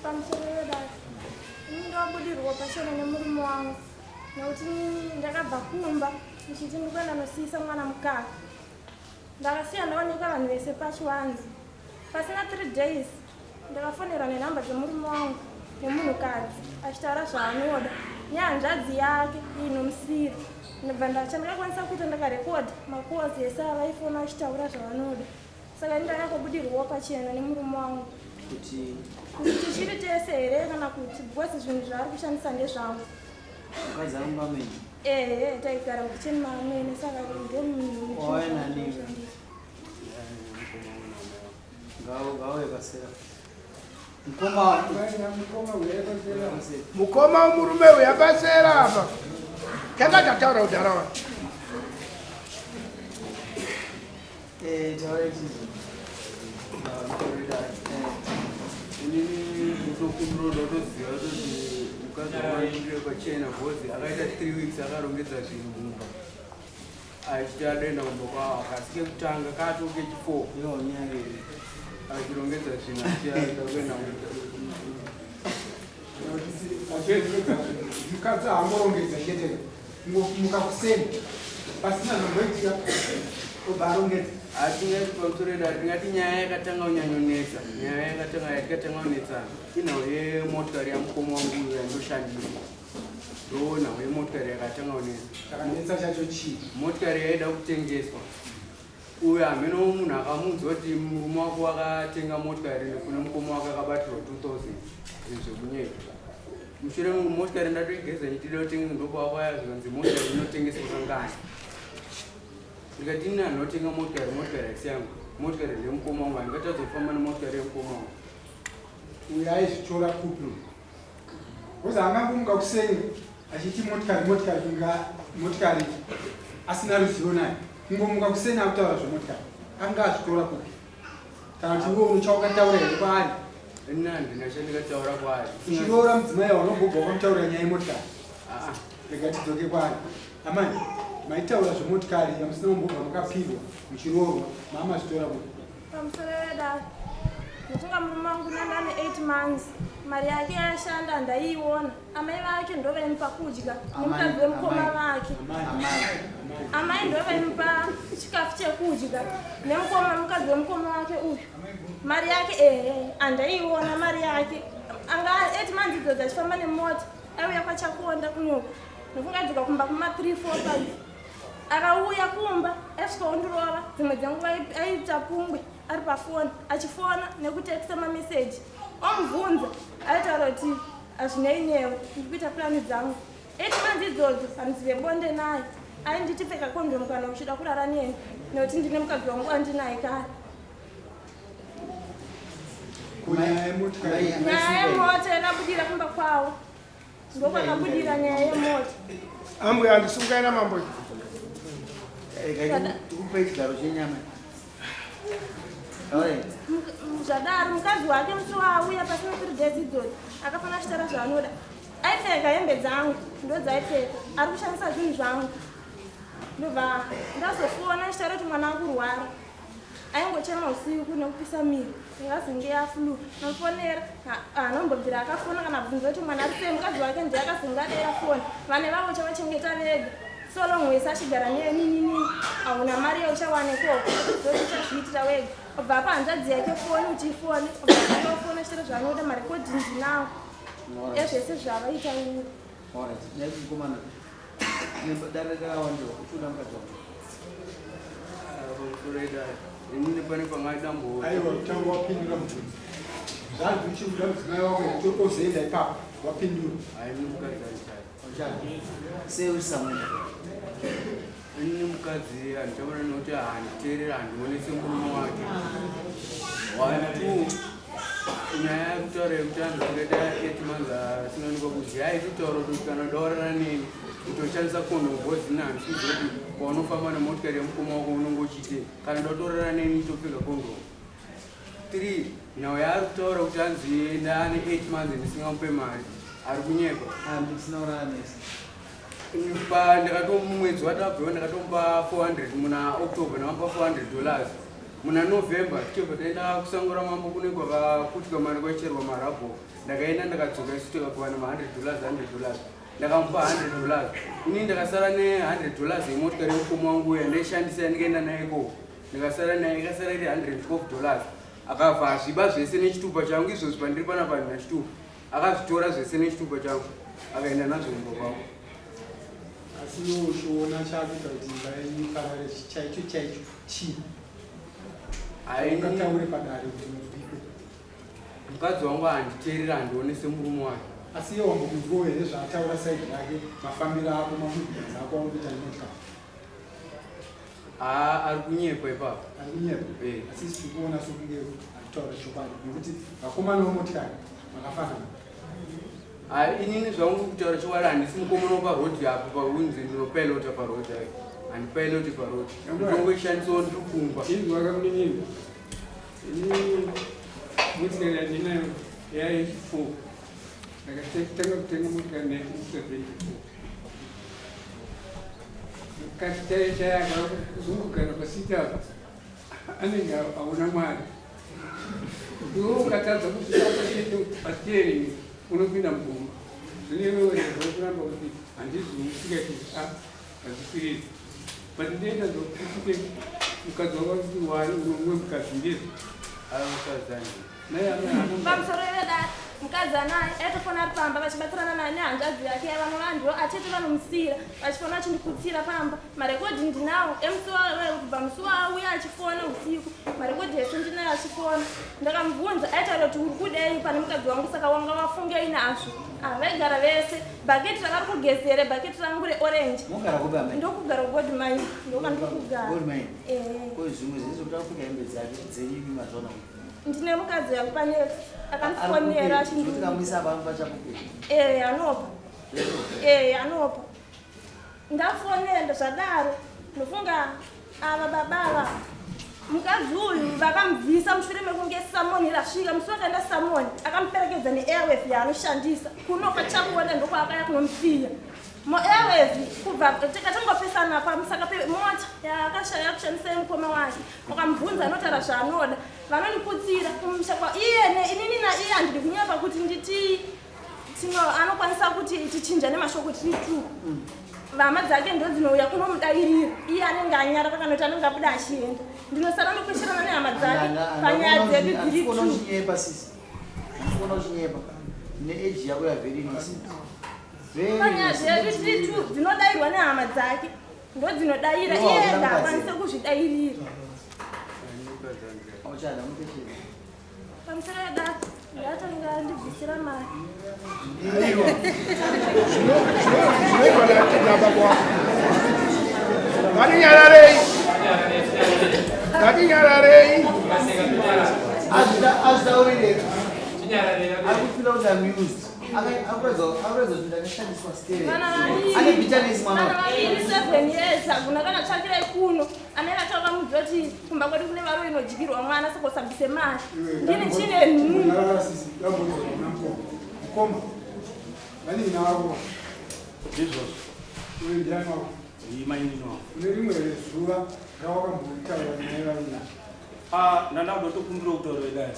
Pamusoro wedare, ini ndobudirwa pachena nemurume wangu nekuti ndakabva kumba ndichiti ndikuenda nosiyisa mwana mukaka. Ndakasiya ndaoneka vanhu vese pachivanze. Pasina 3 days ndakafonerwa nenhamba dzemurume wangu nemunhukadzi achitaura zvaanoda nehanzvadzi yake inomusira. Ndobva chandakakwanisa kuita ndakarekodha makozi ese avaifona achitaura zvavanoda. Saka ini ndakakobudirwawo pachena nemurume wangu kuti kuti tichiri tese here kana kuti because zvinhu zvaari kushandisa ndezvangu. Mukadzi ari mumba menyu? Ehe, taigara mukicheni maamwene saka ndomunhu. Wauya nani? Ngauye pasera. Mukoma mukoma wemurume uyu apasera apa. Tanga tataura kudhara wa. Eh, taura chizo. Inini ndotokumbira ndotoziva kuti mukadzi wangu pachena bhozi akaita 3 weeks akarongedza zvinhu mumba achiti adoenda kumba kwavo akasi kekutanga kato kechi4 achirongedza zvinhu achiada kuenda kumba. Mukadzi haangorongedza chete, muka kuseni pasina zvamboitika obva arongedza. Hatingati pamusoro edu, hatingati nyaya yakatanga kunyanyonetsa, nyaya yakatanga yatikatanga kunetsana inhau yemotikari yamukoma wangu uyu yandoshandisa. Ndo nhau yemotikari yakatanga kunetsa. Chakanetsa chacho chii? Motikari yaida kutengeswa. Uyu hameno munhu akamuudza kuti murume wako akatenga motikari kune mukoma wake akabatirwa 2000, zvinhu zvekunyepa. Mushure motikari ndatoigeza ndichida kutengesa, ndopawakwaya zvikanzi motikari inotengeswa kangani. Ndikati ini handinotenga motikari, motikari haisi yangu, motikari ndeyemukoma wangu, handingatadza kufamba nemotikari yemukoma wangu. Uyu aizvitora kupi? Kozi angangomuka kuseni achiti motikari, motikari, kunga motikari asina ruzivo nayo. Kungomuka kuseni akutaura zvemotikari, anga azvitora kupi? Kana kuti iwe unochawakataura here kwaari? Ini handina chandikataura kwaari. Uchiroora mudzimai wanombobva wakamutaurira nyaya yemotikari? Aa. Rega tidzoke kwaari. Amai, maitaura zvemotikari yamusina kumbobva makapirwa muchiroorwa, maamazvitora kupi? Pamusoro wedare, ndofunga murume wangu nanda ane 8 months, mari yake yashanda ndaiiona. Amai vake ndo vaimupa kudya nemukadzi wemukoma vake. Amai ndo vaimupa chikafu chekudya nemukoma, mukadzi wemukoma wake uyu. Mari yake ehe andaiiona mari yake. Anga 8 months idzodzo achifamba nemota, aiuya kwaChakonda kunoku. Ndofunga adzoka kumba kuma 3 4 5. Akauya kumba aisvika ondirova, dzimwe dzenguva aiita pungwe ari pafoni achifona nekutekisa mameseji. Omubvunza aitaura kuti hazvinei newe, ndiri kuita plani dzangu. 8 months idzodzo handizive bonde naye. Ainditi pfeka kondomu kana uchida kurara neni nekuti ndine mukadzi wangu andinaye kare. Kunyaya yemotikari. Nyaya yemota yakabudira kumba kwavo, ndokwakabudira nyaya yemota. Ambuya handisungai namambo. Tikupe chigaro chenyama. Zvadaro mukadzi wake musi waauya pasina 3 days idzodzo akafanira achitaura zvaanoda. Aipfeka hembe dzangu, ndodzaipfeka, ari kushandisa zvinhu zvangu. Ndobva ndazofona achitaura kuti mwana akurwara, aingochema usiku nekupisa miri, ingazenge yaflu. Nomufonera anombobvira akafona kana bvunza kuti mwana ari sei. Mukadzi wake ndiye akazonge adaira foni. Vane vavo uchavachengeta vega so long wese achigara neninini, hauna mari yauchawana ikoko, zoti uchazviitira wega. Obva apa hanzvadzi yake foni uchifoni, obva foni achitaura zvaanoda. Marekodhi ndinawo ezvese zvavaita uyu. Alright, nhai mukomana. Dare rakawandiwa, uchiuda mukadzi wako. Pamusoro edare, inini pane pangadambo. Aiwa, kutanga wapindura mubvunzo. Zvanzi uchiuda mudzimai wako here, ozoenda ipapo wapindura. Haini mukadzi andichai. Sei uchisamuda? Inini mukadzi handichaona nekuti handiteerera, handionese murume wake. One, two, nyaya yekutaura yekuti anzi tikaita 8 months asinaonekwa kudya, aitotaura kuti kana udaurara neni kutoshandisa kondomu, bhozi ini handisi kuziva kuti paunofamba nemotikari yemukoma wako unonge uchiitei. Kana udatorara neni topfeka kondomu. Three, nhau yaari kutaura kuti anzi ndaane 8 months ndisingamupe mari, ari kunyepa. Ndisina kurara nese. Pa ndakatomwedzi watabvewo ndakatomupa 400 muna October, ndakamupa $400. Muna November tichibva taenda kusango ramambo kune kwakaputwa mari kwaicherwa marabho. Ndakaenda ndakadzoka isu tikagovana ma 100 dollars 100 dollars. Ndakamupa 100 dollars. Ini ndakasara ne 100 dollars yemotikari yemukoma wangu uya ndaishandisa yandikaenda naye ikoko. Ndakasara naye ikasara iri 112 dollars. Akabva azviba zvese nechitupa changu izvozvi pandiri panapa handina chitupa. Akazvitora zvese nechitupa changu akaenda nazvo kumba kwangu. Asi iwe uchiona chakuita kuti imba yenyu iparare chaicho chaicho chii? Ungataure padare kuti mubikwe. Mukadzi wangu handiteerera handione semurume wake. Asi iye wambomunzwawo here zvaataura side rake mafambiro ako mamovements ako auri kuita nemotikari? Haa ari kunyepa ipapo. Ari kunyepa? Eh. Asi isu tiri kuona sokunge ari kutaura chokwadi nekuti vakomana vemotikari makafanana. Haa inini zvangu kutaura chokwadi handisi mukomana weparoad apo paunzi ndinopilota paroad ayo. Handipiloti paroad. Ndinongoishandisawo ndiri kumba. Chinzwa kamunin'ina. Ini motikari yandinayo yaH4. Ndakatanga kutenga motikari 1974. Mukadzi chaiye chaiye akazongogara pasiti apa anenge aona Mwari. Iwe ukatadza kusvika chete pasteering unopinda mugomba. Zvino iwewe urega kuramba kuti handizi usikati a hazvisiri. But ndoita zvokuti mukadzi wako kuti wari unomwe mukadzi ndizvo. Ari mukadzi andi. Naye amai haana Pamusoro vedare, mukadzi anaye aitofona ari pamba vachibatsirana naye nehanzvadzi yake yavanova ndivo atete vanomusiyira vachifona vachindikutsira pamba. Marekodhi ndinawo emusi kubva musi waauya achifona usiku, marekodhi ese ndinayo achifona. Ndakamubvunza aitaura kuti uri kudei pane mukadzi wangu saka wanga wafungei nazvo. Ah, vaigara vese bhaketi ravari kugezere bhaketi rangu reorange. Mogara kupi amai? Ndokugara kuGold Mine, ndokwandiri kugara. Gold Mine. Eh. Ko zvimwe zvese kuti akupfeka hembe dzake dzenyu imi mazvaona kuti. Ndine mukadzi wangu pane akandifonera achindi. Tikamisa apa pachapupi. Eh, anopa. Eh, anopa. Ndafonera zvadaro. Ndofunga ava baba ava mukadzi uyu vakamubvisa mushure mekunge samoni rasvika musi wakaenda samoni akamuperekedza neairwave yaanoshandisa kuno kwachakuona ndokwaakaya kunomusiya muairwave kubva tikatongopesana pamusaka pemota yaakashaya kushandisa yemukoma wake ukamubvunza anotaura zvaanoda vanondikutsira kumusha kwa iye inini naiye handidi kunyepa kuti nditi tino anokwanisa kuti tichinjane mashoko tiri two vhama dzake ndo dzinouya kunomudairira iye anenge anyara pakanoti anenge abuda achienda ndinosara nokwesherana nehama dzake panyaya dzedu dziri Andikuona two uchinyepa sisi. Andikuona uchinyepa. Ne age yako ya very innocent. Very panyaya innocent. dzedu tiri two dzinodairwa nehama dzake ndo dzinodaira Iwe iye hauna ega mukadzi. akwanise kuzvidairira Auchada mupeshere. Pamusoro yedare ndatanga ndibvisira mari. Aiwa, zvinoitwa nababa wako. Ngatinyararei, ngatinyararei. Azvitaurire. Ari kufila kuti amused. Akuratidza kuti ndakashandiswa stereo. Vana vaviri. Ane bitterness mwana. Vana vaviri 7 years hakuna kana tsvakirai kuno anenge atakamuudza kuti kumba kwedu kune varo inodyirwa mwana saka usabvise mari ndini chine nhumbu. Nyarara sisi, dambudziko kuna mukoma. Mukoma, vanin'ina vako Ndizvozvo. uyu ndiani wako? Imainini wangu. Une rimwe zuva rawakambotaura naye vaina? Ah, ndanda kutokumbira kutaura vedare.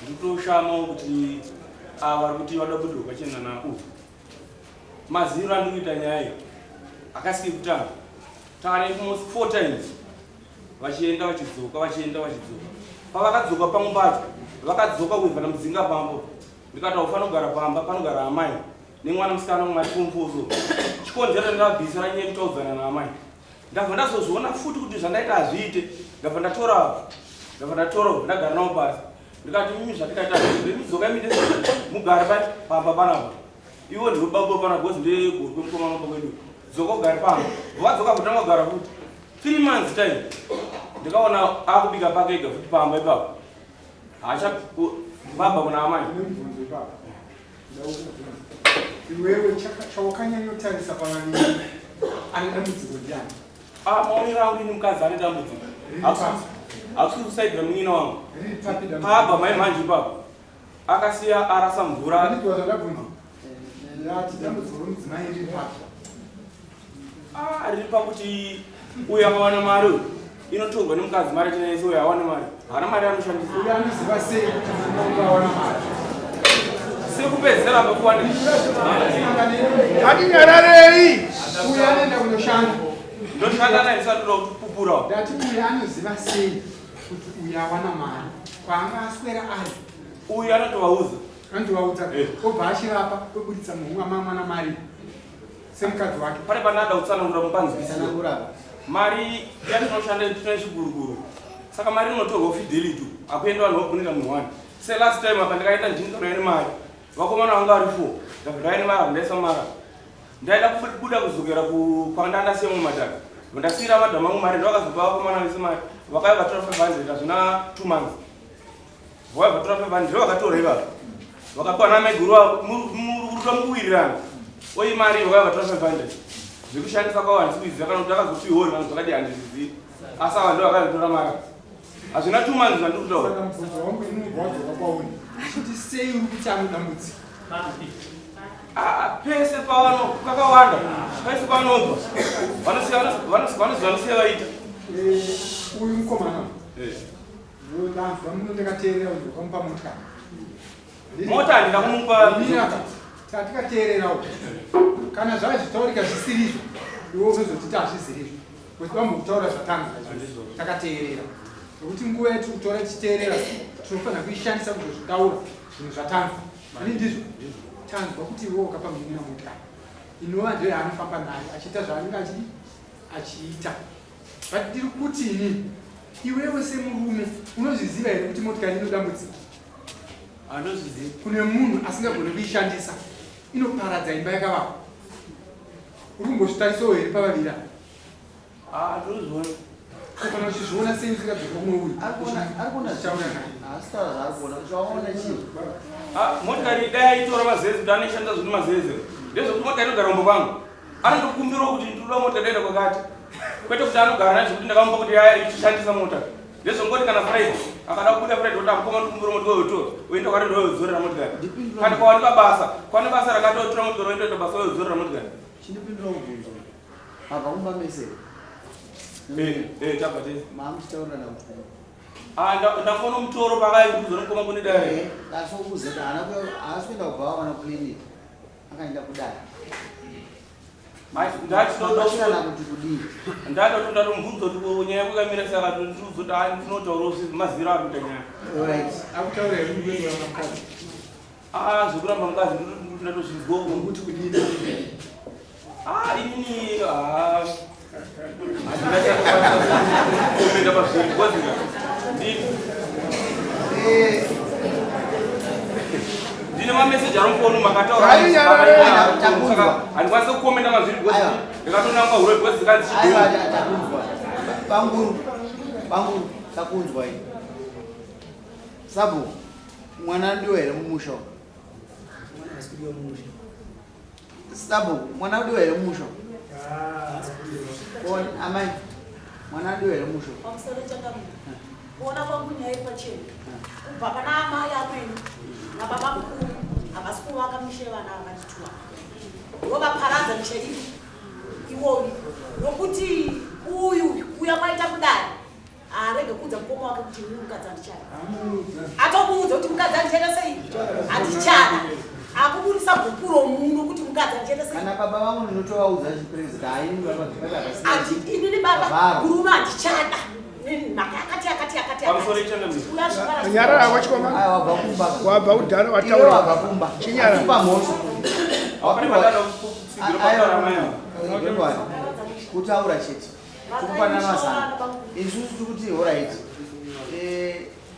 Ndikutoshamawo kuti ava vari kuti vada kubudirwa pachena nauyu. Maziro andiri kuita nyaya iyi akasike kutanga. Tane almost 4 times vachienda vachidzoka vachienda vachidzoka. Pavakadzoka pamwe pacho vakadzoka kuibva namudzinga pambo. Ndikati haufaniri kugara pamba panogara amai nemwana musikana umwe ari form 4 so. Chikonzero ndakabvisira nyaya yekutaudzana naamai. Ndabva ndazozviona futi kuti zvandaita hazviite. Ndabva ndatora ndagara navo pasi. Ndikati mimi zvatikaita hazviite. Midzoka imi mugare pamba panapa. Iwo ndiwe baba panapa because ndegurwe mukoma baba kwedu. Dzoka ugare pamba. Vadzoka kutanga kugara futi. 3 months time. Ndikaona akubika pake ega futi pamba ipapo. Hacha baba kuna amai. Une mubvunzo ipapo. Ndaukubvunza. Iwewe chawakanyanyotarisa pavanini ane dambudziko ndiani? Ah, maonero angu ini mukadzi ane dambudziko. Riri papi? Hakusi kusaidira munin'ina wangu. Riri papi dambudziko? Paabva mai manje ipapo. Akasiya arasa mvura. Ndinzwa zvandabvunza. Ndati dambudziko romudzimai riri papi? Ah, riri pakuti uyu akawana mari uyu. Inotorwa nemukadzi mari chena yese uyo awane mari. Haana mari anoshandisa. Uyo anoziva sei kuti murume wangu awana mari? Sekupedzisira apa kuwane. Ngatinyararei. Uyo anoenda kunoshanda. Ndoshanda naye ndisati ndoda kupupura. Ndati uyo anoziva sei kuti uyo awana mari kwaanga aswera ari. Uyo anotovaudza. Anotovaudza. Obva achivapa oburitsa muhomwe amamwana mari. Semukadzi wake. Pane panada kutsanangura mupanzwisisa. Mari yatinoshanda tine chiguruguru. Saka mari inotorwa fidelity. Akuenda vanhu vabvunira munhu wani. Se last time apa ndikaenda ndinikaenda nemari. Vakomana vanga vari 4. Ndabva ndaenda nemari ndaisa mara. Ndaida kubuda kuzokera kwanda ndasiya mumadhaka. Ndasiyira madhamu angu mari ndovakazopa vakomana vese mari. Vakauya vatora 500 hazvina 2 months. Vauya vatora 500 ndivo vakatora ivavo. Vakapiwa namaiguru avo murudo mukuwirirana. Oyi mari vakauya vatora 500. Zvekushandisa kwavo handisi kuiziva kana kuti akazopiwa uri kana zvakadii handizvizivi. Asi ava ndivo vakatora mari. Hazvina 2 months zvandiri kutaura. Saka mubvunzo wangu ini unobva wadzoka kwauri. Kuti sei uri kuti anodambudzika? Ah, pese pavano kakawanda pese pavanobva vanosiya vanosiya vaita. Uyu mukomana. Ndanzwa muno ndakateerera kuti wakamupa motikari. Mota handina kumupa. Tikateererawo. Kana zvazvitaurika zvisirizvo, iwe unozotiti hazvisirizvo. Kuti vambokutaura zvatanzwa izvozvo. Takateerera. Nokuti nguva yatiri kutora tichiteerera tinofanira kuishandisa kuzozvitaura zvinhu zvatanzwa. Ani ndizvo? Tanzwa kuti iwe wakapa munin'ina motikari. Inova ndiyo yaanofamba nayo achiita zvaanenge achiita. But ndiri kuti ini iwewe semurume unozviziva here kuti motikari inodambudziko? Handozvizivi. Kune munhu asingagoni kuishandisa inoparadza imba yakavakwa. Uri kumbozvitarisawo here pavaviri ava? Handozviona. Kana uchizviona sei usingabvi kumwe uyu? Ari kuona Uchitaura naye. Haasi taura zvaari kuona. Chawaona chii? Motikari dai aitora mazeze kuti anoishandisa zviri mazeze. Ndezvekuti motikari inogara kumba kwangu. Anotokumbirawo kuti ndinoda mota ndaenda kwakati. Kwete kuti anogara nayo zvekuti ndakamupa kuti yaya ichishandisa mota. Ndezvongoti kana Friday akada kubuda Friday kuti amukoma ndikumbira mota weyotora oenda kwati ndoyodzorera motikari. Kana kwawanika basa, kwane basa rakatotora motikari oendoita basa oyodzorera motikari. Chindipindura mubvunzo. Mabva kumba mese. Tabva tese. Maamuchitaurirana kuti kudii? Ndafona mutoro pakaikudzwa nemukoma kune dare. Asi ukuziva kuti haana haasi kuenda kubva wawana kuclinic. Akaenda kudare. Ndachitoda kuti kudii? Ndatomubvunza kuti nyaya yako yakamira sei akati ndinozoda ndinotaura maziro ari kuita nyaya. Right. Akutaura here kuti unoenda mukadzi? Zvekuramba mukadzi ndatozvinzwa kuti kudii? Inini handina chandokwanisa pazvinhu because ndine mameseji ari mufoni makataura handikwanisi kukomenda mazviri because ndakatonanga hure because ndikanzi Aiwa, takunzwa. Banguru, banguru, takunzwa iyi. Sabu, mwana ndiwe here mumusha? Sabu, mwana ndiwe here mumusha? Amai, mwana ndiwe here mumusha? Pamusoro chakamira. Kuona kwangu nyaya iri pachena. Kubva pana amai amweni nababa mukuru havasi kuvaka misha yevana ava vachituwa. Vovaparadza misha iyi iwoyu nokuti uyu kuuya kwaita kudai haarege kuudza mukoma wake kuti ini mukadzi handichada. Atomuudza kuti mukadzi handichaita sei? Handichada. Akuburisa gupuro muno kuti mukadzi handichaita sei? Kana baba vangu ndinotovaudza chiprezi hayi baba baba Ati inini baba murume handichada. Mhaka yakati yakati yakati Pamusoro ichangamira. Uya zvipara- Nyarara wachikoma. Aiwa wabva kumba. Wabva kudhara Iwe wataura. wabva kumba. Chinyara. Kupa mhosva. Pane padada kutsigira pakutaura amai ava. Aiwa, kutaura chete. Tikupana mazano. Isusu tiri kuti alright.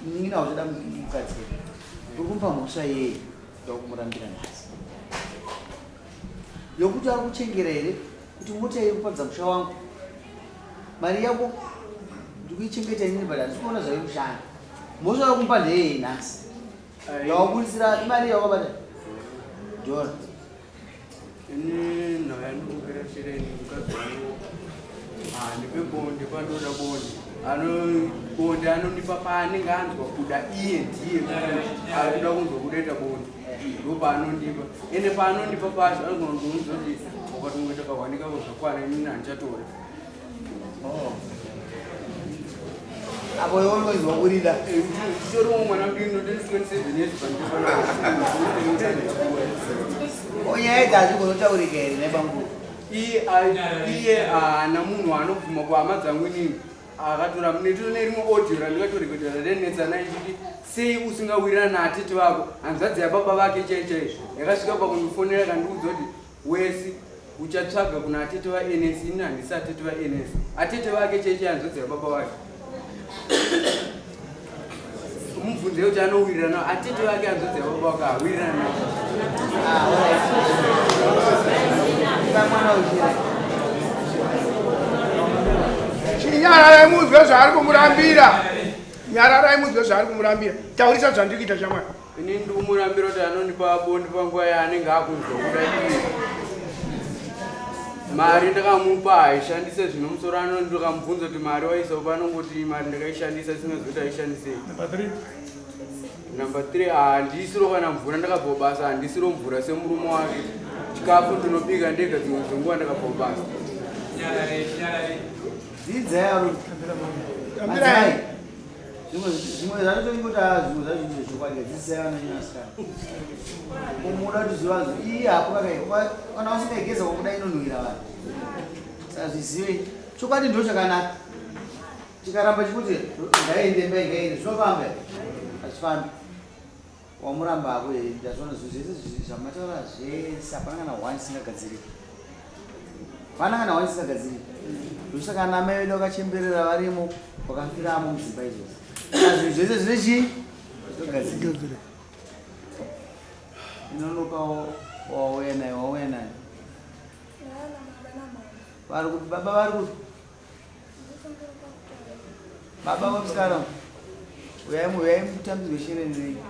Munin'ina uchada mukadzi. Uri kumupa mhosva yei yakumurambira nhasi? Yokuti ari kuchengera here kuti mota iri kupadza musha wangu? Mari yako ndikuichengeta inini but handisi kuona zvairi kushanda. Mhosva yokumupa ndeyei nhasi? Yawaburisira imari yawakabata? Dora. Ini nhau yandikupera shereni mukadzi wangu handipe bonde pandoda bonde. Bonde anondipa paanenge anzwa kuda iye ndiye ari kuda kunzwa kudoita bonde ndopaanondipa. Ende paanondipa pacho anogona kundiudza kuti wakatongoita kahwanika zvakwana inini handichatora. Apo iwe unonzwa kurida. Nditoriwo mwana mudiki ndototi 27 years Ko nyaya idzi hadzigozotaurika here nhai bamukuru? Iye iye haana munhu anobvuma kuhama dzangu inini akatora neto nerimwe audio randikatorekodera randinetsana ichiti sei usingawirirana naatete vako hanzvadzi yababa vake chai chai yakasvika pakundifonera kandiudza kuti wesi uchatsvaga kuna atete vaNS ini handisi atete vaNS atete vake chai chai hanzvadzi yababa vake mubvunze kuti anowirirana atete vake hanzvadzi yababa vake hawirirana navo. Chinyararai munzwe zvaari kumurambira. Nyararai munzwe zvaari kumurambira. Taurisa zvandiri kuita shamwari. Ini ndiri kumurambira kuti anondipa bondi panguva yaanenge akunzwa kuda iye. Mari ndakamupa haishandise zvino musoro ano ndikamubvunza kuti mari waisa upa anongoti mari ndakaishandisa isingazivi kuti aishandisei. Number 3. Number 3 handisiro kana mvura ndakabva basa handisiro mvura semurume wake. Chikafu ndinobika ndega dzimwe dzenguva ndakabva basa. Dzidzai arume. Madzimai. Zvimwe zvimwe zvacho tongoti ah zvimwe zvacho ndizvo zvokwadi dzidzisai vana venyu vasikana. Kumuda kuti zvivanzo iyi hapo kakai kana usingaigeza kwakuda inonhuhwira vanhu. Saka zvizive chokwadi ndo chakanaka. Chikaramba chikuti ngaiende mbai ngaiende zvinofamba here? Hazvifambi. Wamuramba hako here? Ndazviona zvinhu zvese zvamataura zvese hapana kana one chisingagadziriki. Hapana kana one chisingagadziriki. Ndosaka ana amai vedu vakachemberera varimo vakafiramo mudzimba idzodzo. Saka zvinhu zvese zvine chii? Zvinogadzirika. Inonoka wauya naye wauya naye. Vari kupi baba vari kupi? Baba vamusikana uyai uyai mutambidzwe shereni renyu.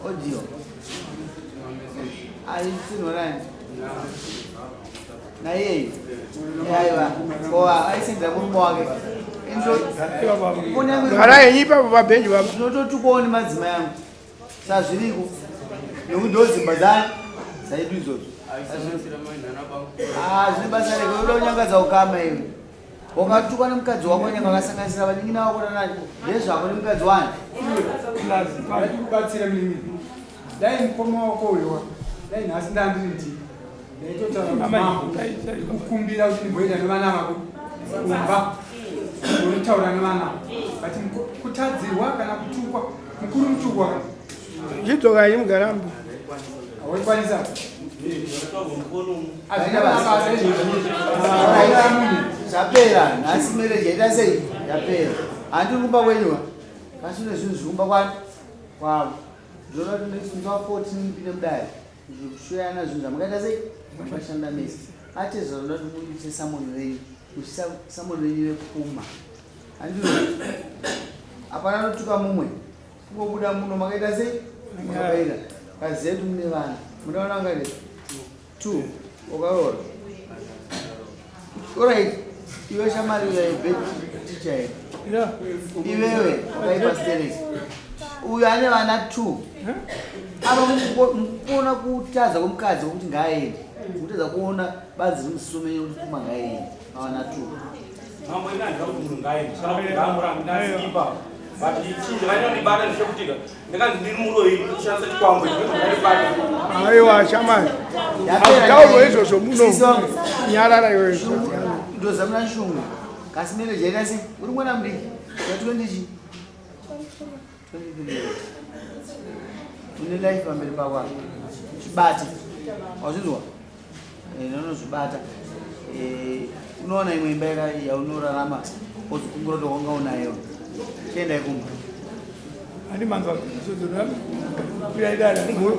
Audio. Aitsinhorani. Naiyeyu. Aiwa. Ko aisendera murume wake. Gara henyu ipapo pabhenji baba. Tinototukwawo nemadzimai angu. Sazviriko. Nekuti ndo dzimba dzani dzaidu idzodzo. Ah, zvine basa reko unoda kunyangadza ukama iwe. Wakatukwa nemukadzi wako nyanga akasanganisira vanin'ina vako nanani. Ndezvako nemukadzi wani. Kubatsira mimi. Dai mukoma wako uyo dai nhasi ndandiri ndini ndaitotaura kuti mambo kukumbira kuti ndimboenda nevana vako kumba unotaura nevana but kutadzirwa kana kutukwa mukuru mutukwa chidzokai mugarambo awaikwanisa zvapera nhasi marriage yaita sei yapera handiri kumba kwenyuwa asi une zvinhu zviri kumba kwani kwavo Ndinoda kuti next musi wa 14 mupinde mudare zvekushoyana zvinhu zvamakaita sei makashanda mese atezvara ndoda kuti muite samoni renyu muchiisa samoni renyu repfuma handizvo hapana anotuka mumwe kungobuda muno makaita sei makabaira kaziva kuti mune vana mune vana vangani two wakaroora orit iwe shamari uyaibet ticha here iwewe wakaipa stereki uyu ane vana two apa mukuona kutadza kwemukadzi kwekuti ngaaende kutadza kuona badzi rimusume kuti pfuma ngaaende pavana two Mambo ina handida kuti munhu ngaaende kana kuti ngaamurambe ndasiipa but chii chakanyandibata ndechekutika ndakanzi ndiri muroyi ndichishandisa chikwambo ichi ndibata Aiwa shamari. Hazvitaurwe izvozvo muno. Nyarara iwewe. Ndozamuna shungu. Kasi marriage yaita sei? Uri mwana mudiki. Ya 20 chi? 23 years. Une life pamberi pako apa. Chibate. Wazvinzwa? Eh, unozvibata. Eh, unoona imwe imba yaunorarama wozokungura kuti wanga unayo. Chiendai kumba.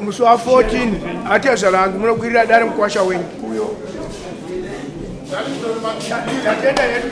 Musi wa 14 atezvara hanzi munokwirira dare mukwasha wenyu. Tatenda yedu.